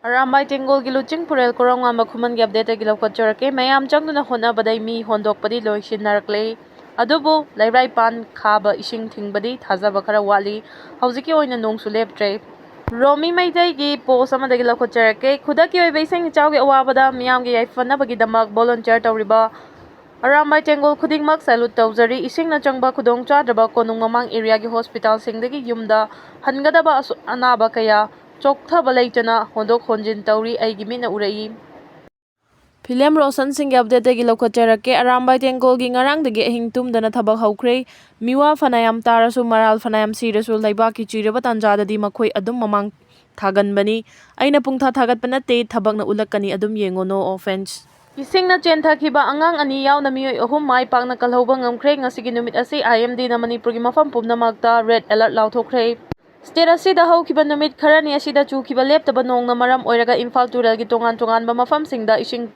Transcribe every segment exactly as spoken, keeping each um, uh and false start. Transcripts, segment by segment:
ꯑꯔꯥꯝꯕꯥꯏ ꯇꯦꯡꯒꯣꯜꯒꯤ ꯂꯨꯆꯤꯡ ꯄꯨꯔꯦꯜ ꯀꯣꯔꯧꯉꯥꯟꯕ ꯈꯨꯃꯟꯒꯤ ꯑꯞꯗꯦꯠꯇꯒꯤ ꯂꯧꯈꯠꯆꯔꯛꯀꯦ꯫ ꯃꯌꯥꯝ ꯆꯪꯗꯨꯅ ꯍꯣꯠꯅꯕꯗꯩ ꯃꯤ ꯍꯣꯟꯗꯣꯛꯄꯗꯤ ꯂꯣꯏꯁꯤꯟꯅꯔꯛꯂꯦ꯫ ꯑꯗꯨꯕꯨ ꯂꯩꯔꯥꯏ ꯄꯥꯟ ꯈꯥꯕ ꯏꯁꯤꯡ ꯊꯤꯡꯕꯗꯤ ꯊꯥꯖꯕ ꯈꯔ ꯋꯥꯠꯂꯤ꯫ ꯍꯧꯖꯤꯛꯀꯤ ꯑꯣꯏꯅ ꯅꯣꯡꯁꯨ ꯂꯦꯞꯇ꯭ꯔꯦ꯫ ꯔꯣꯃꯤ ꯃꯩꯇꯩꯒꯤ ꯄꯣꯁ ꯑꯃꯗꯒꯤ ꯂꯧꯈꯠꯆꯔꯛꯀꯦ꯫ ꯈꯨꯗꯛꯀꯤ ꯑꯣꯏꯕ ꯏꯁꯤꯡ ꯏꯆꯥꯎꯒꯤ ꯑꯋꯥꯕꯗ ꯃꯤꯌꯥꯝꯒꯤ ꯌꯥꯏꯐꯅꯕꯒꯤꯗꯃꯛ ꯚꯣꯂꯨꯟꯇꯤꯌꯔ ꯇꯧꯔꯤꯕ ꯑꯔꯥꯝꯕꯥꯏ ꯇꯦꯡꯒꯣꯜ ꯈꯨꯗꯤꯡꯃꯛ ꯁꯦꯂꯨꯠ ꯇꯧꯖꯔꯤ꯫ ꯏꯁꯤꯡꯅ ꯆꯪꯕ ꯈꯨꯗꯣꯡꯆꯥꯗ꯭ꯔꯕ ꯀꯣꯅꯨꯡ ꯃꯃꯥꯡ ꯑꯦꯔꯤꯌꯥꯒꯤ ꯍꯣꯁꯄꯤꯇꯥꯜꯁꯤꯡꯗꯒꯤ ꯌꯨꯝꯗ ꯍꯟꯒꯗꯕ ꯑꯁꯨ-, ꯑꯅꯥꯕ ꯀꯌꯥ ꯆꯣꯛꯊꯕ ꯂꯩꯇꯅ ꯍꯣꯟꯗꯣꯛ ꯍꯣꯟꯖꯤꯟ ꯇꯧꯔꯤ꯫ ꯑꯩꯒꯤ ꯃꯤꯠꯅ ꯎꯔꯛꯏ꯫ ꯐꯤꯂꯝ ꯔꯣꯁꯟꯁꯤꯡꯒꯤ ꯑꯞꯗꯦꯠꯇꯒꯤ ꯂꯧꯈꯠꯆꯔꯛꯀꯦ꯫ ꯑꯔꯥꯝꯕꯥꯏ ꯇꯦꯡꯒꯣꯜꯒꯤ ꯉꯔꯥꯡꯗꯒꯤ ꯑꯍꯤꯡ ꯇꯨꯝꯗꯅ ꯊꯕꯛ ꯍꯧꯈ꯭ꯔꯦ꯫ ꯃꯤꯋꯥ ꯐꯅꯌꯥꯝ ꯇꯥꯔꯁꯨ, ꯃꯔꯥꯜ ꯐꯅꯌꯥꯝ ꯁꯤꯔꯁꯨ, ꯂꯩꯕꯥꯛꯀꯤ ꯆꯤꯔꯕ ꯇꯥꯟꯖꯥꯗꯗꯤ ꯃꯈꯣꯏ ꯑꯗꯨꯝ ꯃꯃꯥꯡ ꯊꯥꯒꯟꯕꯅꯤ꯫ ꯑꯩꯅ ꯄꯨꯡꯊꯥ ꯊꯥꯒꯠꯄ ꯅꯠꯇꯦ, ꯊꯕꯛꯅ ꯎꯠꯂꯛꯀꯅꯤ, ꯑꯗꯨꯝ ꯌꯦꯡꯉꯣ, no offense꯫ ꯏꯁꯤꯡꯅ ꯆꯦꯟꯊꯈꯤꯕ ꯑꯉꯥꯡ ꯑꯅꯤ ꯌꯥꯎꯅ ꯃꯤꯑꯣꯏ ꯑꯍꯨꯝ ꯃꯥꯏ ꯄꯥꯛꯅ ꯀꯜꯍꯧꯕ ꯉꯝꯈ꯭ꯔꯦ꯫ ꯉꯁꯤꯒꯤ ꯅꯨꯃꯤꯠ ꯑꯁꯤ ꯑꯥꯏ ꯑꯦꯝ ꯗꯤꯅ ꯃꯅꯤꯄꯨꯔꯒꯤ ꯃꯐꯝ ꯄꯨꯝꯅꯃꯛꯇ ꯔꯦꯗ ꯑꯦꯂꯔꯠ ꯂꯥꯎꯊꯣꯛꯈ꯭ꯔꯦ꯫ ꯁ꯭ꯇꯦꯠ ꯑꯁꯤꯗ ꯍꯧꯈꯤꯕ ꯅꯨꯃꯤꯠ ꯈꯔꯅꯤ ꯑꯁꯤꯗ ꯆꯨꯈꯤꯕ ꯂꯦꯞꯇꯕ ꯅꯣꯡꯅ ꯃꯔꯝ ꯑꯣꯏꯔꯒ ꯏꯝꯐꯥꯜ ꯇꯨꯔꯦꯜꯒꯤ ꯇꯣꯉꯥꯟ ꯇꯣꯉꯥꯟꯕ ꯃꯐꯝꯁꯤꯡꯗ ꯏꯁꯤꯡ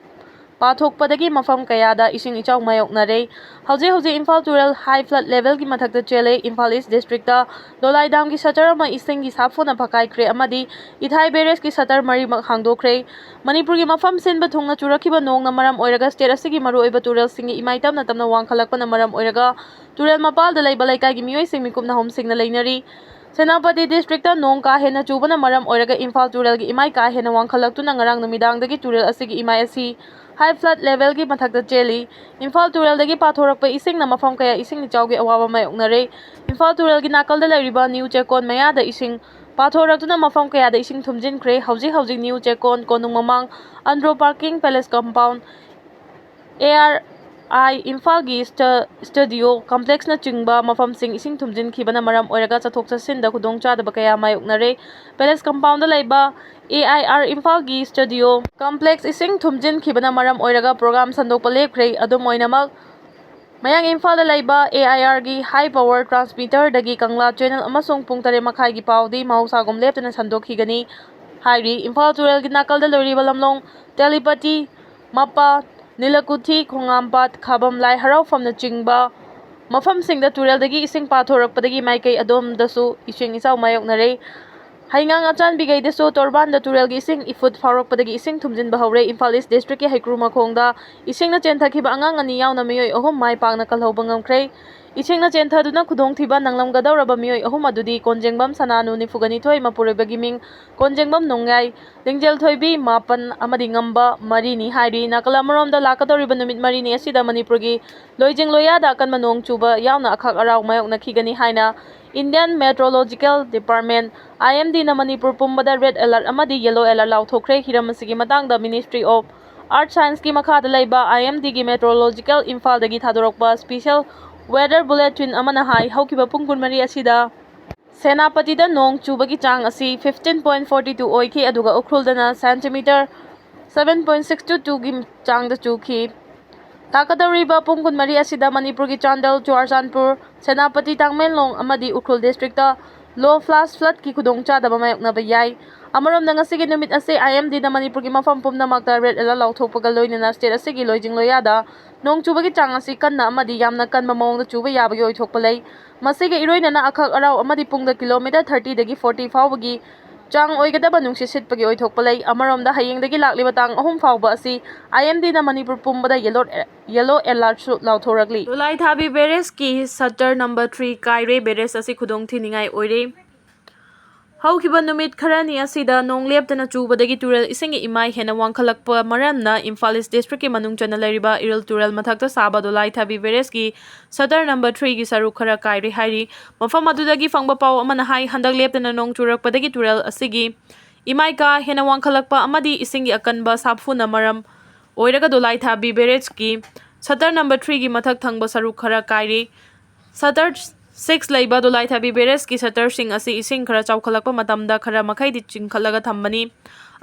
ꯄꯥꯊꯣꯛꯄꯗꯒꯤ ꯃꯐꯝ ꯀꯌꯥꯗ ꯏꯁꯤꯡ ꯏꯆꯥꯎ ꯃꯥꯌꯣꯛꯅꯔꯦ꯫ ꯍꯧꯖꯤꯛ ꯍꯧꯖꯤꯛ ꯏꯝꯐꯥꯜ ꯇꯨꯔꯦꯜ ꯍꯥꯏ ꯐ꯭ꯂꯗ ꯂꯦꯚꯦꯜꯒꯤ ꯃꯊꯛꯇ ꯆꯦꯜꯂꯦ꯫ ꯏꯝꯐꯥꯜ ꯏꯁ ꯗꯤꯁꯇ꯭ꯔꯤꯛꯇ ꯗꯣꯂꯥꯏ ꯗꯥꯝꯒꯤ ꯁꯇꯔ ꯑꯃ ꯏꯁꯤꯡꯒꯤ ꯁꯥꯐꯨꯅ ꯐꯛꯀꯥꯏꯈ꯭ꯔꯦ ꯑꯃꯗꯤ ꯏꯊꯥꯏ ꯕꯦꯔꯦꯖꯀꯤ ꯁꯇꯔ ꯃꯔꯤꯃꯛ ꯍꯥꯡꯗꯣꯛꯈ꯭ꯔꯦ꯫ ꯃꯅꯤꯄꯨꯔꯒꯤ ꯃꯐꯝ ꯁꯤꯟꯕ ꯊꯨꯡꯅ ꯆꯨꯔꯛꯈꯤꯕ ꯅꯣꯡꯅ ꯃꯔꯝ ꯑꯣꯏꯔꯒ ꯁ꯭ꯇꯦꯠ ꯑꯁꯤꯒꯤ ꯃꯔꯨꯑꯣꯏꯕ ꯇꯨꯔꯦꯜꯁꯤꯡꯒꯤ ꯏꯃꯥꯏ ꯇꯞꯅ ꯇꯞꯅ ꯋꯥꯡꯈꯠꯂꯛꯄꯅ ꯃꯔꯝ ꯑꯣꯏꯔꯒ ꯇꯨꯔꯦꯜ ꯃꯄꯥꯜꯗ ꯂꯩꯕ ꯂꯩꯀꯥꯏꯒꯤ ꯃꯤꯑꯣꯏꯁꯤꯡ ꯃꯤꯀꯨꯞꯅ ꯍꯣꯝꯁꯤꯡꯅ ꯂꯩꯅꯔꯤ꯫ ꯁꯦꯅꯥꯄꯇꯤ ꯗꯤꯁꯇ꯭ꯔꯤꯛꯇ ꯅꯣꯡ ꯀꯥ ꯍꯦꯟꯅ ꯆꯨꯕꯅ ꯃꯔꯝ ꯑꯣꯏꯔꯒ ꯏꯝꯐꯥꯜ ꯇꯨꯔꯦꯜꯒꯤ ꯏꯃꯥꯏ ꯀꯥ ꯍꯦꯟꯅ ꯋꯥꯡꯈꯠꯂꯛꯇꯨꯅ ꯉꯔꯥꯡ ꯅꯨꯃꯤꯗꯥꯡꯗꯒꯤ ꯇꯨꯔꯦꯜ ꯑꯁꯤꯒꯤ ꯏꯃꯥꯏ ꯑꯁꯤ ꯍꯥꯏ ꯐ꯭ꯂꯗ ꯂꯦꯚꯦꯜꯒꯤ ꯃꯊꯛꯇ ꯆꯦꯜꯂꯤ꯫ ꯏꯝꯐꯥꯜ ꯇꯨꯔꯦꯜꯗꯒꯤ ꯄꯥꯊꯣꯔꯛꯄ ꯏꯁꯤꯡꯅ ꯃꯐꯝ ꯀꯌꯥ ꯏꯁꯤꯡ ꯏꯆꯥꯎꯒꯤ ꯑꯋꯥꯕ ꯃꯥꯌꯣꯛꯅꯔꯦ꯫ ꯏꯝꯐꯥꯜ ꯇꯨꯔꯦꯜꯒꯤ ꯅꯥꯀꯜꯗ ꯂꯩꯔꯤꯕ ꯅ꯭ꯌꯨ ꯆꯦꯛꯀꯣꯟ ꯃꯌꯥꯗ ꯏꯁꯤꯡ ꯄꯥꯊꯣꯔꯛꯇꯨꯅ ꯃꯐꯝ ꯀꯌꯥꯗ ꯏꯁꯤꯡ ꯊꯨꯝꯖꯤꯟꯈ꯭ꯔꯦ꯫ ꯍꯧꯖꯤꯛ ꯍꯧꯖꯤꯛ ꯅ꯭ꯌꯨ ꯆꯦꯛꯀꯣꯟ, ꯀꯣꯅꯨꯡ ꯃꯃꯥꯡ, Andro parking, palace compound, A R I ꯏꯝꯐꯥꯜꯒꯤ ꯁ꯭ꯇ-, ꯁ꯭ꯇꯨꯗꯤꯑꯣ ꯀꯝꯄ꯭ꯂꯦꯛꯁꯅꯆꯤꯡꯕ ꯃꯐꯝꯁꯤꯡ ꯏꯁꯤꯡ ꯊꯨꯝꯖꯤꯟꯈꯤꯕꯅ ꯃꯔꯝ ꯑꯣꯏꯔꯒ ꯆꯠꯊꯣꯛ ꯆꯠꯁꯤꯟꯗ ꯈꯨꯗꯣꯡꯆꯥꯗꯕ ꯀꯌꯥ ꯃꯥꯌꯣꯛꯅꯔꯦ꯫ ꯄꯦꯂꯦꯁ ꯀꯝꯄꯥꯎꯟꯗ ꯂꯩꯕ ꯑꯦ ꯑꯥꯏ ꯑꯥꯔ ꯏꯝꯐꯥꯜꯒꯤ ꯁ꯭ꯇꯨꯗꯤꯑꯣ ꯀꯝꯄ꯭ꯂꯦꯛꯁ ꯏꯁꯤꯡ ꯊꯨꯝꯖꯤꯟꯈꯤꯕꯅ ꯃꯔꯝ ꯑꯣꯏꯔꯒ ꯄ꯭ꯔꯣꯒ꯭ꯔꯥꯝ ꯁꯟꯗꯣꯛꯄ ꯂꯦꯞꯈ꯭ꯔꯦ꯫ ꯑꯗꯨꯝ ꯑꯣꯏꯅꯃꯛ, ꯃꯌꯥꯡ ꯏꯝꯐꯥꯜꯗ ꯂꯩꯕ A I ꯑꯥꯔꯒꯤ high power ꯇ꯭ꯔꯥꯟꯁꯃꯤꯇꯔꯗꯒꯤ Kangla channel ꯑꯃꯁꯨꯡ ꯄꯨꯡ ꯇꯔꯦꯠ ꯃꯈꯥꯏꯒꯤ ꯄꯥꯎꯗꯤ ꯃꯍꯧꯁꯥꯒꯨꯝ ꯂꯦꯞꯇꯅ ꯁꯟꯗꯣꯛꯈꯤꯒꯅꯤ ꯍꯥꯏꯔꯤ꯫ ꯏꯝꯐꯥꯜ ꯇꯨꯔꯦꯜꯒꯤ ꯅꯥꯀꯜꯗ ꯂꯩꯔꯤꯕ ꯂꯝꯂꯣꯡ, ꯇꯦꯂꯤꯄꯇꯤ, ꯃꯄꯥ, ꯅꯤꯂꯀꯨꯊꯤ, ꯈꯣꯡꯉꯥꯝꯄꯥꯠ, ꯈꯥꯕꯝ ꯂꯥꯏ ꯍꯔꯥꯎꯐꯝꯅꯆꯤꯡꯕ ꯃꯐꯝꯁꯤꯡꯗ ꯇꯨꯔꯦꯜꯗꯒꯤ ꯏꯁꯤꯡ ꯄꯥꯊꯣꯔꯛꯄꯗꯒꯤ ꯃꯥꯏꯀꯩ ꯑꯗꯣꯝꯗꯁꯨ ꯏꯁꯤꯡ ꯏꯆꯥꯎ ꯃꯥꯌꯣꯛꯅꯔꯦ꯫ ꯍꯩꯉꯥꯡ ꯑꯆꯥꯟꯕꯤꯈꯩꯗꯁꯨ ꯇꯣꯔꯕꯥꯟꯗ ꯇꯨꯔꯦꯜꯒꯤ ꯏꯁꯤꯡ ꯏꯐꯨꯠ ꯐꯥꯎꯔꯛꯄꯗꯒꯤ ꯏꯁꯤꯡ ꯊꯨꯝꯖꯤꯟꯕ ꯍꯧꯔꯦ꯫ ꯏꯝꯐꯥꯜ ꯏꯁ ꯗꯤꯁꯇ꯭ꯔꯤꯛꯀꯤ ꯍꯩꯀ꯭ꯔꯨ ꯃꯈꯣꯡꯗ ꯏꯁꯤꯡꯅ ꯆꯦꯟꯊꯈꯤꯕ ꯑꯉꯥꯡ ꯑꯅꯤ ꯌꯥꯎꯅ ꯃꯤꯑꯣꯏ ꯑꯍꯨꯝ ꯃꯥꯏ ꯄꯥꯛꯅ ꯀꯜꯍꯧꯕ ꯉꯝꯈ꯭ꯔꯦ꯫ ꯏꯁꯤꯡꯅ ꯆꯦꯟꯊꯗꯨꯅ ꯈꯨꯗꯣꯡꯊꯤꯕ ꯅꯪꯂꯝꯒꯗꯧꯔꯕ ꯃꯤꯑꯣꯏ ꯑꯍꯨꯝ ꯑꯗꯨꯗꯤ ꯀꯣꯟꯖꯦꯡꯕꯝ ꯁꯅꯥꯅꯨ, ꯅꯤꯐꯨꯒ ꯅꯤꯊꯣꯏ, ꯃꯄꯨꯔꯣꯏꯕꯒꯤ ꯃꯤꯡ ꯀꯣꯟꯖꯦꯡꯕꯝ ꯅꯣꯡꯌꯥꯏ, ꯂꯤꯡꯖꯦꯜꯊꯣꯏꯕꯤ ꯃꯥꯄꯟ ꯑꯃꯗꯤ ꯉꯝꯕ ꯃꯔꯤꯅꯤ ꯍꯥꯏꯔꯤ꯫ ꯅꯥꯀꯜ ꯑꯃꯔꯣꯝꯗ, ꯂꯥꯛꯀꯗꯧꯔꯤꯕ ꯅꯨꯃꯤꯠ ꯃꯔꯤꯅꯤ ꯑꯁꯤꯗ ꯃꯅꯤꯄꯨꯔꯒꯤ ꯂꯣꯏꯖꯤꯡ ꯂꯣꯏꯌꯥꯗ ꯑꯀꯟꯕ ꯅꯣꯡ ꯆꯨꯕ ꯌꯥꯎꯅ ꯑꯈꯥꯛ ꯑꯔꯥꯎ ꯃꯥꯌꯣꯛꯅꯈꯤꯒꯅꯤ ꯍꯥꯏꯅ Indian Meteorological Department, I M D ꯅ ꯃꯅꯤꯄꯨꯔ ꯄꯨꯝꯕꯗ red alert ꯑꯃꯗꯤ yellow alert ꯂꯥꯎꯊꯣꯛꯈ꯭ꯔꯦ꯫ ꯍꯤꯔꯝ ꯑꯁꯤꯒꯤ ꯃꯇꯥꯡꯗ Ministry of Earth Science ꯀꯤ ꯃꯈꯥꯗ ꯂꯩꯕ I M D ꯒꯤ meteorological ꯏꯝꯐꯥꯜꯗꯒꯤ ꯊꯥꯗꯣꯔꯛꯄ special weather bulletin ꯑꯃꯅ ꯍꯥꯏ, ꯍꯧꯈꯤꯕ ꯄꯨꯡ ꯀꯨꯟꯃꯔꯤ ꯑꯁꯤꯗ ꯁꯦꯅꯥꯄꯇꯤꯗ ꯅꯣꯡ ꯆꯨꯕꯒꯤ ꯆꯥꯡ ꯑꯁꯤ fifteen point forty two ꯑꯣꯏꯈꯤ, ꯑꯗꯨꯒ ꯎꯈ꯭ꯔꯨꯜꯗꯅ centimeter seven point six two two ꯒꯤ ꯆꯥꯡꯗ ꯆꯨꯈꯤ꯫ ꯂꯥꯛꯀꯗꯧꯔꯤꯕ ꯄꯨꯡ ꯀꯨꯟꯃꯔꯤ ꯑꯁꯤꯗ ꯃꯅꯤꯄꯨꯔꯒꯤ ꯆꯥꯟꯗꯦꯜ, ꯆꯨꯔꯥꯆꯥꯟꯄꯨꯔ, ꯁꯦꯅꯥꯄꯇꯤ, ꯇꯥꯡꯃꯦꯟꯂꯣꯡ ꯑꯃꯗꯤ Ukhrul district low flash flood ꯀꯤ ꯈꯨꯗꯣꯡꯆꯥꯗꯕ ꯃꯥꯌꯣꯛꯅꯕ ꯌꯥꯏ꯫ ꯑꯃꯔꯣꯝꯗ, ꯉꯁꯤꯒꯤ ꯅꯨꯃꯤꯠ ꯑꯁꯤ I M D ꯅ ꯃꯅꯤꯄꯨꯔꯒꯤ ꯃꯐꯝ ꯄꯨꯝꯅꯃꯛꯇ red alert ꯂꯥꯎꯊꯣꯛꯄꯒ ꯂꯣꯏꯅꯅ state ꯑꯁꯤꯒꯤ ꯂꯣꯏꯖꯤꯡ ꯂꯣꯏꯌꯥꯗ ꯅꯣꯡ ꯆꯨꯕꯒꯤ ꯆꯥꯡ ꯑꯁꯤ ꯀꯟꯅ ꯑꯃꯗꯤ ꯌꯥꯝꯅ ꯀꯟꯕ ꯃꯑꯣꯡꯗ ꯆꯨꯕ ꯌꯥꯕꯒꯤ ꯑꯣꯏꯊꯣꯛꯄ ꯂꯩ꯫ ꯃꯁꯤꯒ ꯏꯔꯣꯏꯅꯅ ꯑꯈꯛ ꯑꯔꯥꯎ ꯑꯃꯗꯤ ꯄꯨꯡꯗ kilometer thirty ꯗꯒꯤ forty ꯐꯥꯎꯕꯒꯤ ꯆꯥꯡ ꯑꯣꯏꯒꯗꯕ ꯅꯨꯡꯁꯤꯠ ꯁꯤꯠꯄꯒꯤ ꯑꯣꯏꯊꯣꯛꯄ ꯂꯩ꯫ ꯑꯃꯔꯣꯝꯗ, ꯍꯌꯦꯡꯗꯒꯤ ꯂꯥꯛꯂꯤꯕ ꯇꯥꯡ ꯑꯍꯨꯝ ꯐꯥꯎꯕ ꯑꯁꯤ I M D ꯅ ꯃꯅꯤꯄꯨꯔ ꯄꯨꯝꯕꯗ yellow, yellow alert ꯁꯨ ꯂꯥꯎꯊꯣꯔꯛꯂꯤ꯫ ꯗꯣꯂꯥꯏꯊꯥꯕꯤ barrage ꯀꯤ shutter number three ꯀꯥꯏꯔꯦ꯫ Barrage ꯑꯁꯤ ꯈꯨꯗꯣꯡ ꯊꯤꯅꯤꯡꯉꯥꯏ ꯑꯣꯏꯔꯦ꯫ ꯍꯧꯈꯤꯕ ꯅꯨꯃꯤꯠ ꯈꯔꯅꯤ ꯑꯁꯤꯗ ꯅꯣꯡ ꯂꯦꯞꯇꯅ ꯆꯨꯕꯗꯒꯤ ꯇꯨꯔꯦꯜ ꯏꯁꯤꯡꯒꯤ ꯏꯃꯥꯏ ꯍꯦꯟꯅ ꯋꯥꯡꯈꯠꯂꯛꯄ ꯃꯔꯝꯅ ꯏꯝꯐꯥꯜ ꯏꯁ ꯗꯤꯁꯇ꯭ꯔꯤꯛꯀꯤ ꯃꯅꯨꯡ ꯆꯟꯅ ꯂꯩꯔꯤꯕ ꯏꯔꯤꯜ ꯇꯨꯔꯦꯜ ꯃꯊꯛꯇ ꯁꯥꯕ ꯗꯣꯂꯥꯏꯊꯥꯕꯤ barrage ꯀꯤ shutter number three ꯒꯤ ꯁꯔꯨꯛ ꯈꯔ ꯀꯥꯏꯔꯦ ꯍꯥꯏꯔꯤ꯫ ꯃꯐꯝ ꯑꯗꯨꯗꯒꯤ ꯐꯪꯕ ꯄꯥꯎ ꯑꯃꯅ ꯍꯥꯏ, ꯍꯟꯗꯛ ꯂꯦꯞꯇꯅ ꯅꯣꯡ ꯆꯨꯔꯛꯄꯗꯒꯤ ꯇꯨꯔꯦꯜ ꯑꯁꯤꯒꯤ ꯏꯃꯥꯏ ꯀꯥ ꯍꯦꯟꯅ ꯋꯥꯡꯈꯠꯂꯛꯄ ꯑꯃꯗꯤ ꯏꯁꯤꯡꯒꯤ ꯑꯀꯟꯕ ꯁꯥꯐꯨꯅ ꯃꯔꯝ ꯑꯣꯏꯔꯒ ꯗꯣꯂꯥꯏꯊꯥꯕꯤ barrage ꯀꯤ shutter number three ꯒꯤ ꯃꯊꯛ ꯊꯪꯕ ꯁꯔꯨꯛ ꯈꯔ ꯀꯥꯏꯔꯦ꯫ Shutter six ꯂꯩꯕ ꯗꯣꯂꯥꯏꯊꯥꯕꯤ barrage ꯀꯤ shutter ꯁꯤꯡ ꯑꯁꯤ ꯏꯁꯤꯡ ꯈꯔ ꯆꯥꯎꯈꯠꯂꯛꯄ ꯃꯇꯝꯗ ꯈꯔ ꯃꯈꯩꯗꯤ ꯆꯤꯡꯈꯠꯂꯒ ꯊꯝꯕꯅꯤ꯫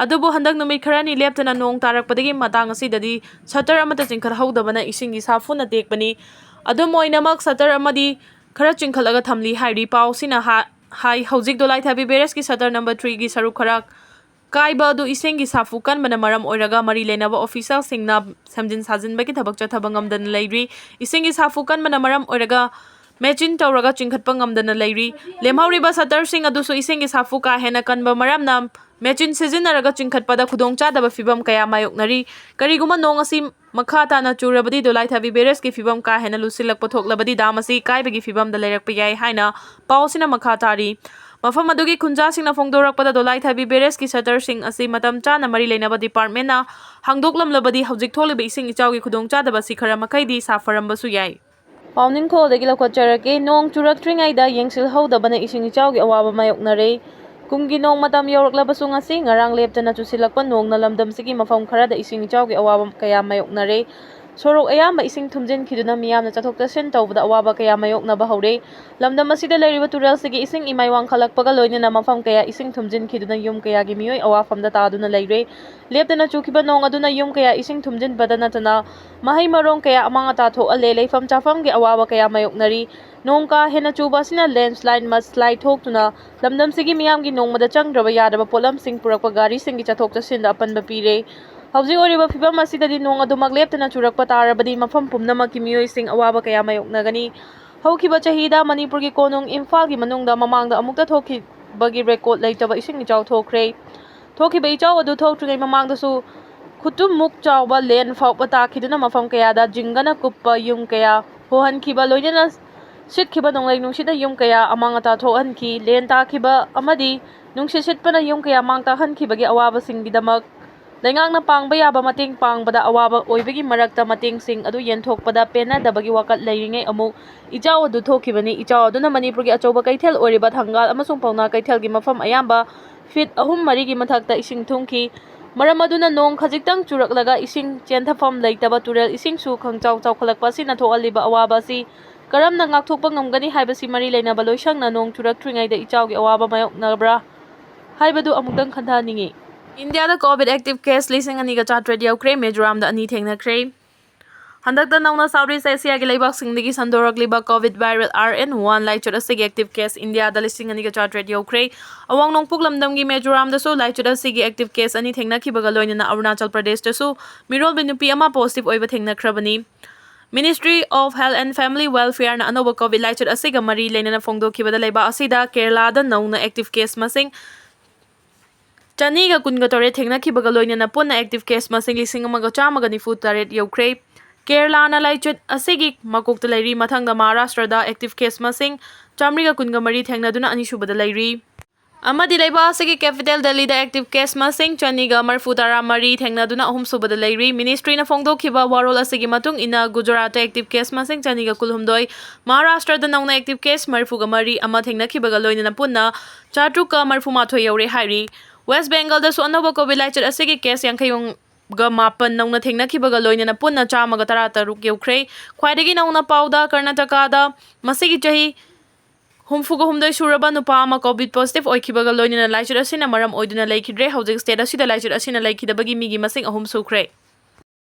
ꯑꯗꯨꯕꯨ ꯍꯟꯗꯛ ꯅꯨꯃꯤꯠ ꯈꯔꯅꯤ ꯂꯦꯞꯇꯅ ꯅꯣꯡ ꯇꯥꯔꯛꯄꯗꯒꯤ ꯃꯇꯥꯡ ꯑꯁꯤꯗꯗꯤ shutter ꯑꯃꯠꯇ ꯆꯤꯡꯈꯠꯍꯧꯗꯕꯅ ꯏꯁꯤꯡꯒꯤ ꯁꯥꯐꯨꯅ ꯇꯦꯛꯄꯅꯤ꯫ ꯑꯗꯨꯝ ꯑꯣꯏꯅꯃꯛ, shutter ꯑꯃꯗꯤ ꯈꯔ ꯆꯤꯡꯈꯠꯂꯒ ꯊꯝꯂꯤ ꯍꯥꯏꯔꯤ꯫ ꯄꯥꯎꯁꯤꯅ ꯍꯥ-, ꯍꯥꯏ, ꯍꯧꯖꯤꯛ ꯗꯣꯂꯥꯏꯊꯥꯕꯤ barrage ꯀꯤ shutter number three ꯒꯤ ꯁꯔꯨꯛ ꯈꯔ ꯀꯥꯏꯕ ꯑꯗꯨ ꯏꯁꯤꯡꯒꯤ ꯁꯥꯐꯨ ꯀꯟꯕꯅ ꯃꯔꯝ ꯑꯣꯏꯔꯒ ꯃꯔꯤ ꯂꯩꯅꯕ official ꯁꯤꯡꯅ ꯁꯦꯝꯖꯤꯟ ꯁꯥꯖꯤꯟꯕꯒꯤ ꯊꯕꯛ ꯆꯠꯊꯕ ꯉꯝꯗꯅ ꯂꯩꯔꯤ꯫ ꯏꯁꯤꯡꯒꯤ ꯁꯥꯐꯨ ꯀꯟꯕꯅ ꯃꯔꯝ ꯑꯣꯏꯔꯒ ꯃꯦꯆꯤꯟ ꯇꯧꯔꯒ ꯆꯤꯡꯈꯠꯄ ꯉꯝꯗꯅ ꯂꯩꯔꯤ꯫ ꯂꯦꯝꯍꯧꯔꯤꯕ ꯁꯇꯔꯁꯤꯡ ꯑꯗꯨꯁꯨ ꯏꯁꯤꯡꯒꯤ ꯁꯥꯐꯨ ꯀꯥ ꯍꯦꯟꯅ ꯀꯟꯕ ꯃꯔꯝꯅ ꯃꯦꯆꯤꯟ ꯁꯤꯖꯤꯟꯅꯔꯒ ꯆꯤꯡꯈꯠꯄꯗ ꯈꯨꯗꯣꯡꯆꯥꯗꯕ ꯐꯤꯕꯝ ꯀꯌꯥ ꯃꯥꯌꯣꯛꯅꯔꯤ꯫ ꯀꯔꯤꯒꯨꯝꯕ ꯅꯣꯡ ꯑꯁꯤ ꯃꯈꯥ ꯇꯥꯅ ꯆꯨꯔꯕꯗꯤ ꯗꯣꯂꯥꯏꯊꯥꯕꯤ ꯕꯦꯔꯦꯖꯀꯤ ꯐꯤꯕꯝ ꯀꯥ ꯍꯦꯟꯅ ꯂꯨꯁꯤꯜꯂꯛꯄ ꯊꯣꯛꯂꯕꯗꯤ ꯗꯥꯝ ꯑꯁꯤ ꯀꯥꯏꯕꯒꯤ ꯐꯤꯕꯝꯗ ꯂꯩꯔꯛꯄ ꯌꯥꯏ ꯍꯥꯏꯅ ꯄꯥꯎ ꯑꯁꯤꯅ ꯃꯈꯥ ꯇꯥꯔꯤ꯫ ꯃꯐꯝ ꯑꯗꯨꯒꯤ ꯈꯨꯟꯖꯥꯁꯤꯡꯅ ꯐꯣꯡꯗꯣꯔꯛꯄꯗ ꯗꯣꯂꯥꯏꯊꯥꯕꯤ ꯕꯦꯔꯦꯖꯀꯤ ꯁꯇꯔꯁꯤꯡ ꯑꯁꯤ ꯃꯇꯝ ꯆꯥꯅ ꯃꯔꯤ ꯂꯩꯅꯕ ꯗꯤꯄꯥꯔꯠꯃꯦꯟꯅ ꯍꯥꯡꯗꯣꯛꯂꯝꯂꯕꯗꯤ ꯍꯧꯖꯤꯛ ꯊꯣꯛꯂꯤꯕ ꯏꯁꯤꯡ ꯏꯆꯥꯎꯒꯤ ꯈꯨꯗꯣꯡꯆꯥꯗꯕ ꯑꯁꯤ ꯈꯔ ꯃꯈꯩꯗꯤ ꯁꯥꯐꯔꯝꯕꯁꯨ ꯌꯥꯏ꯫ ꯄꯥꯎꯅꯤꯡꯈꯣꯜꯗꯒꯤ ꯂꯧꯈꯠꯆꯔꯛꯀꯦ꯫ ꯅꯣꯡ ꯆꯨꯔꯛꯇ꯭ꯔꯤꯉꯩꯗ ꯌꯦꯡꯁꯤꯜꯍꯧꯗꯕꯅ ꯏꯁꯤꯡ ꯏꯆꯥꯎꯒꯤ ꯑꯋꯥꯕ ꯃꯥꯌꯣꯛꯅꯔꯦ꯫ ꯀꯨꯝꯒꯤ ꯅꯣꯡ ꯃꯇꯝ ꯌꯧꯔꯛꯂꯕꯁꯨ ꯉꯁꯤ ꯉꯔꯥꯡ ꯂꯦꯞꯇꯅ ꯆꯨꯁꯤꯜꯂꯛꯄ ꯅꯣꯡꯅ ꯂꯝꯗꯝꯁꯤꯒꯤ ꯃꯐꯝ ꯈꯔꯗ ꯏꯁꯤꯡ ꯏꯆꯥꯎꯒꯤ ꯑꯋꯥꯕ ꯀꯌꯥ ꯃꯥꯌꯣꯛꯅꯔꯦ꯫ ꯁꯣꯔꯣꯛ ꯑꯌꯥꯝꯕ ꯏꯁꯤꯡ ꯊꯨꯝꯖꯤꯟꯈꯤꯗꯨꯅ ꯃꯤꯌꯥꯝꯅ ꯆꯠꯊꯣꯛ ꯆꯠꯁꯤꯟ ꯇꯧꯕꯗ ꯑꯋꯥꯕ ꯀꯌꯥ ꯃꯥꯌꯣꯛꯅꯕ ꯍꯧꯔꯦ꯫ ꯂꯝꯗꯝ ꯑꯁꯤꯗ ꯂꯩꯔꯤꯕ ꯇꯨꯔꯦꯜꯁꯤꯒꯤ ꯏꯁꯤꯡ ꯏꯃꯥꯏ ꯋꯥꯡꯈꯠꯂꯛꯄꯒ ꯂꯣꯏꯅꯅ ꯃꯐꯝ ꯀꯌꯥ ꯏꯁꯤꯡ ꯊꯨꯝꯖꯤꯟꯈꯤꯗꯨꯅ ꯌꯨꯝ ꯀꯌꯥꯒꯤ ꯃꯤꯑꯣꯏ ꯑꯋꯥꯐꯝꯗ ꯇꯥꯗꯨꯅ ꯂꯩꯔꯦ꯫ ꯂꯦꯞꯇꯅ ꯆꯨꯈꯤꯕ ꯅꯣꯡ ꯑꯗꯨꯅ ꯌꯨꯝ ꯀꯌꯥ ꯏꯁꯤꯡ ꯊꯨꯝꯖꯤꯟꯕꯗ ꯅꯠꯇꯅ ꯃꯍꯩ ꯃꯔꯣꯡ ꯀꯌꯥ ꯑꯃꯥꯡ ꯑꯇꯥ ꯊꯣꯛꯍꯜꯂꯦ, ꯂꯩꯐꯝ ꯆꯥꯐꯝꯒꯤ ꯑꯋꯥꯕ ꯀꯌꯥ ꯃꯥꯌꯣꯛꯅꯔꯤ꯫ ꯅꯣꯡ ꯀꯥ ꯍꯦꯟꯅ ꯆꯨꯕ ꯑꯁꯤꯅ ꯂꯦꯟꯁꯂꯥꯏꯟ, ꯃꯁꯂꯥꯏ ꯊꯣꯛꯇꯨꯅ ꯂꯝꯗꯝꯁꯤꯒꯤ ꯃꯤꯌꯥꯝꯒꯤ ꯅꯣꯡꯃꯗ ꯆꯪꯗ꯭ꯔꯕ ꯌꯥꯗ꯭ꯔꯕ ꯄꯣꯠꯂꯝꯁꯤꯡ ꯄꯨꯔꯛꯄ ꯒꯥꯔꯤꯁꯤꯡꯒꯤ ꯆꯠꯊꯣꯛ ꯆꯠꯁꯤꯟꯗ ꯑꯄꯟꯕ ꯄꯤꯔꯦ꯫ ꯍꯧꯖꯤꯛ ꯑꯣꯏꯔꯤꯕ ꯐꯤꯕꯝ ꯑꯁꯤꯗꯗꯤ ꯅꯣꯡ ꯑꯗꯨꯃꯛ ꯂꯦꯞꯇꯅ ꯆꯨꯔꯛꯄ ꯇꯥꯔꯕꯗꯤ ꯃꯐꯝ ꯄꯨꯝꯅꯃꯛꯀꯤ ꯃꯤꯑꯣꯏꯁꯤꯡ ꯑꯋꯥꯕ ꯀꯌꯥ ꯃꯥꯌꯣꯛꯅꯒꯅꯤ꯫ ꯍꯧꯈꯤꯕ ꯆꯍꯤꯗ ꯃꯅꯤꯄꯨꯔꯒꯤ ꯀꯣꯅꯨꯡ ꯏꯝꯐꯥꯜꯒꯤ ꯃꯅꯨꯡꯗ ꯃꯃꯥꯡꯗ ꯑꯃꯨꯛꯇ ꯊꯣꯛꯈꯤꯕꯒꯤ ꯔꯦꯀꯣꯔꯗ ꯂꯩꯇꯕ ꯏꯁꯤꯡ ꯏꯆꯥꯎ ꯊꯣꯛꯈ꯭ꯔꯦ꯫ ꯊꯣꯛꯈꯤꯕ ꯏꯆꯥꯎ ꯑꯗꯨ ꯊꯣꯛꯇ꯭ꯔꯤꯉꯩ ꯃꯃꯥꯡꯗꯁꯨ ꯈꯨꯇꯨꯝꯃꯨꯛ ꯆꯥꯎꯕ ꯂꯦꯟ ꯐꯥꯎꯕ ꯇꯥꯈꯤꯗꯨꯅ ꯃꯐꯝ ꯀꯌꯥꯗ ꯖꯤꯡꯒꯅ ꯀꯨꯞꯄ ꯌꯨꯝ ꯀꯌꯥ ꯍꯣꯍꯟꯈꯤꯕ, ꯂꯣꯏꯅꯅ ꯁꯤꯠꯈꯤꯕ ꯅꯣꯡꯂꯩ ꯅꯨꯡꯁꯤꯠꯅ ꯌꯨꯝ ꯀꯌꯥ ꯑꯃꯥꯡ ꯑꯇꯥ ꯊꯣꯛꯍꯟꯈꯤ꯫ ꯂꯦꯟ ꯇꯥꯈꯤꯕ ꯑꯃꯗꯤ ꯅꯨꯡꯁꯤꯠ ꯁꯤꯠꯄꯅ ꯌꯨꯝ ꯀꯌꯥ ꯃꯥꯡ ꯇꯥꯛꯍꯟꯈꯤꯕꯒꯤ ꯑꯋꯥꯕꯁꯤꯡꯒꯤꯗꯃꯛ ꯂꯩꯉꯥꯛꯅ ꯄꯥꯡꯕ ꯌꯥꯕ ꯃꯇꯦꯡ ꯄꯥꯡꯕꯗ ꯑꯋꯥꯕ ꯑꯣꯏꯕꯒꯤ ꯃꯔꯛꯇ ꯃꯇꯦꯡꯁꯤꯡ ꯑꯗꯨ ꯌꯦꯟꯊꯣꯛꯄꯗ ꯄꯦꯟꯅꯗꯕꯒꯤ ꯋꯥꯀꯠ ꯂꯩꯔꯤꯉꯩ ꯑꯃꯨꯛ ꯏꯆꯥꯎ ꯑꯗꯨ ꯊꯣꯛꯈꯤꯕꯅꯤ꯫ ꯏꯆꯥꯎ ꯑꯗꯨꯅ ꯃꯅꯤꯄꯨꯔꯒꯤ ꯑꯆꯧꯕ ꯀꯩꯊꯦꯜ ꯑꯣꯏꯔꯤꯕ ꯊꯪꯒꯥꯜ ꯑꯃꯁꯨꯡ ꯄꯥꯎꯅꯥ ꯀꯩꯊꯦꯜꯒꯤ ꯃꯐꯝ ꯑꯌꯥꯝꯕ ꯐꯤꯠ ꯑꯍꯨꯝ ꯃꯔꯤꯒꯤ ꯃꯊꯛꯇ ꯏꯁꯤꯡ ꯊꯨꯝꯈꯤ꯫ ꯃꯔꯝ ꯑꯗꯨꯅ ꯅꯣꯡ ꯈꯖꯤꯛꯇꯪ ꯆꯨꯔꯛꯂꯒ ꯏꯁꯤꯡ ꯆꯦꯟꯊꯐꯝ ꯂꯩꯇꯕ ꯇꯨꯔꯦꯜ ꯏꯁꯤꯡꯁꯨ ꯈꯪꯆꯥꯎ ꯆꯥꯎꯈꯠꯂꯛꯄ ꯑꯁꯤꯅ ꯊꯣꯛꯍꯜꯂꯤꯕ ꯑꯋꯥꯕ ꯑꯁꯤ ꯀꯔꯝꯅ ꯉꯥꯛꯊꯣꯛꯄ ꯉꯝꯒꯅꯤ ꯍꯥꯏꯕꯁꯤ ꯃꯔꯤ ꯂꯩꯅꯕ ꯂꯣꯏꯁꯪꯅ ꯅꯣꯡ ꯆꯨꯔꯛꯇ꯭ꯔꯤꯉꯩꯗ ꯏꯆꯥꯎꯒꯤ ꯑꯋꯥꯕ ꯃꯥꯌꯣꯛꯅꯕ꯭ꯔꯥ ꯍꯥꯏꯕꯗꯨ ꯑꯃꯨꯛꯇꯪ ꯈꯟꯊꯍꯟꯅꯤꯡꯏ꯫ ꯏꯟꯗꯤꯌꯥꯗ ꯀꯣꯚꯤꯗ ꯑꯦꯛꯇꯤꯚ ꯀꯦꯁ ꯂꯤꯁꯤꯡ ꯑꯅꯤꯒ ꯆꯥꯇ꯭ꯔꯦꯠ ꯌꯧꯈ꯭ꯔꯦ꯫ ꯃꯤꯖꯣꯔꯥꯝꯗ ꯑꯅꯤ ꯊꯦꯡꯅꯈ꯭ꯔꯦ꯫ ꯍꯟꯗꯛꯇ ꯅꯧꯅ ꯁꯥꯎꯠ ꯏꯁ ꯑꯦꯁꯤꯌꯥꯒꯤ ꯂꯩꯕꯥꯛꯁꯤꯡꯗꯒꯤ ꯁꯟꯗꯣꯔꯛꯂꯤꯕ COVID viral R N one ꯂꯥꯏꯆꯠ ꯑꯁꯤꯒꯤ ꯑꯦꯛꯇꯤꯚ ꯀꯦꯁ ꯏꯟꯗꯤꯌꯥꯗ ꯂꯤꯁꯤꯡ ꯑꯅꯤꯒ ꯆꯥꯇ꯭ꯔꯦꯠ ꯌꯧꯈ꯭ꯔꯦ꯫ ꯑꯋꯥꯡ ꯅꯣꯡꯄꯣꯛ ꯂꯝꯗꯝꯒꯤ ꯃꯤꯖꯣꯔꯥꯝꯗꯁꯨ ꯂꯥꯏꯆꯠ ꯑꯁꯤꯒꯤ ꯑꯦꯛꯇꯤꯚ ꯀꯦꯁ ꯑꯅꯤ ꯊꯦꯡꯅꯈꯤꯕꯒ ꯂꯣꯏꯅꯅ ꯑꯔꯨꯅꯥꯆꯜ ꯄ꯭ꯔꯗꯦꯁꯇꯁꯨ ꯃꯤꯔꯣꯜꯕꯤ ꯅꯨꯄꯤ ꯑꯃ ꯄꯣꯖꯤꯇꯤꯚ ꯑꯣꯏꯕ ꯊꯦꯡꯅꯈ꯭ꯔꯕꯅꯤ꯫ Ministry of Health and Family Welfare-ꯅ ꯑꯅꯧꯕ COVID ꯂꯥꯏꯆꯠ ꯑꯁꯤꯒ ꯃꯔꯤ ꯂꯩꯅꯅ ꯐꯣꯡꯗꯣꯛꯈꯤꯕꯗ ꯂꯩꯕꯥꯛ ꯑꯁꯤꯗ ꯀꯦꯔꯂꯥꯗ ꯅꯧꯅ active case ꯃꯁꯤꯡ ꯆꯅꯤꯒ ꯀꯨꯟꯒ ꯇꯔꯦꯠ ꯊꯦꯡꯅꯈꯤꯕꯒ ꯂꯣꯏꯅꯅ ꯄꯨꯟꯅ active case ꯃꯁꯤꯡ ꯂꯤꯁꯤꯡ ꯑꯃꯒ ꯆꯥꯝꯃꯒ ꯅꯤꯐꯨ ꯇꯔꯦꯠ ꯌꯧꯈ꯭ꯔꯦ꯫ ꯀꯦꯔꯂꯥꯅ ꯂꯥꯏꯆꯠ ꯑꯁꯤꯒꯤ ꯃꯀꯣꯛꯇ ꯂꯩꯔꯤ꯫ ꯃꯊꯪꯗ ꯃꯍꯥꯔꯥꯁꯇ꯭ꯔꯗ active case ꯃꯁꯤꯡ ꯆꯥꯃꯔꯤꯒ ꯀꯨꯟꯒ ꯃꯔꯤ ꯊꯦꯡꯅꯗꯨꯅ ꯑꯅꯤꯁꯨꯕꯗ ꯂꯩꯔꯤ꯫ ꯑꯃꯗꯤ ꯂꯩꯕꯥꯛ ꯑꯁꯤꯒꯤ capital ꯗꯦꯜꯂꯤꯗ active case ꯃꯁꯤꯡ ꯆꯅꯤꯒ ꯃꯔꯤꯐꯨ ꯇꯔꯥ ꯃꯔꯤ ꯊꯦꯡꯅꯗꯨꯅ ꯑꯍꯨꯝꯁꯨꯕꯗ ꯂꯩꯔꯤ꯫ Ministry-ꯅ ꯐꯣꯡꯗꯣꯛꯈꯤꯕ ꯋꯥꯔꯣꯜ ꯑꯁꯤꯒꯤ ꯃꯇꯨꯡ ꯏꯟꯅ, ꯒꯨꯖꯔꯥꯠꯇ active case ꯃꯁꯤꯡ ꯆꯅꯤꯒ ꯀꯨꯟꯍꯨꯝꯗꯣꯏ, ꯃꯍꯥꯔꯥꯁꯇ꯭ꯔꯗ ꯅꯧꯅ active case ꯃꯔꯤꯐꯨꯒ ꯃꯔꯤ ꯑꯃ ꯊꯦꯡꯅꯈꯤꯕꯒ ꯂꯣꯏꯅꯅ ꯄꯨꯟꯅ ꯆꯥꯇ꯭ꯔꯨꯛꯀ ꯃꯔꯤꯐꯨ ꯃꯥꯊꯣꯏ ꯌꯧꯔꯦ ꯍꯥꯏꯔꯤ꯫ West Bengal-ꯗꯁꯨ ꯑꯅꯧꯕ COVID ꯂꯥꯏꯆꯠ ꯑꯁꯤꯒꯤ case ꯌꯥꯡꯈꯩꯒ ꯃꯥꯄꯟ ꯅꯧꯅ ꯊꯦꯡꯅꯈꯤꯕꯒ ꯂꯣꯏꯅꯅ ꯄꯨꯟꯅ ꯆꯥꯝꯃꯒ ꯇꯔꯥ ꯇꯔꯨꯛ ꯌꯧꯈ꯭ꯔꯦ꯫ ꯈ꯭ꯋꯥꯏꯗꯒꯤ ꯅꯧꯅ ꯄꯥꯎꯗ, ꯀꯔꯅꯥꯇꯀꯥꯗ ꯃꯁꯤꯒꯤ ꯆꯍꯤ ꯍꯨꯝꯐꯨꯒ ꯍꯨꯝꯗꯣꯏ ꯁꯨꯔꯕ ꯅꯨꯄꯥ ꯑꯃ COVID positive ꯑꯣꯏꯈꯤꯕꯒ ꯂꯣꯏꯅꯅ ꯂꯥꯏꯆꯠ ꯑꯁꯤꯅ ꯃꯔꯝ ꯑꯣꯏꯗꯨꯅ ꯂꯩꯈꯤꯗ꯭ꯔꯦ꯫ ꯍꯧꯖꯤꯛ state ꯑꯁꯤꯗ ꯂꯥꯏꯆꯠ ꯑꯁꯤꯅ ꯂꯩꯈꯤꯗꯕꯒꯤ ꯃꯤꯒꯤ ꯃꯁꯤꯡ ꯑꯍꯨꯝ ꯁꯨꯈ꯭ꯔꯦ꯫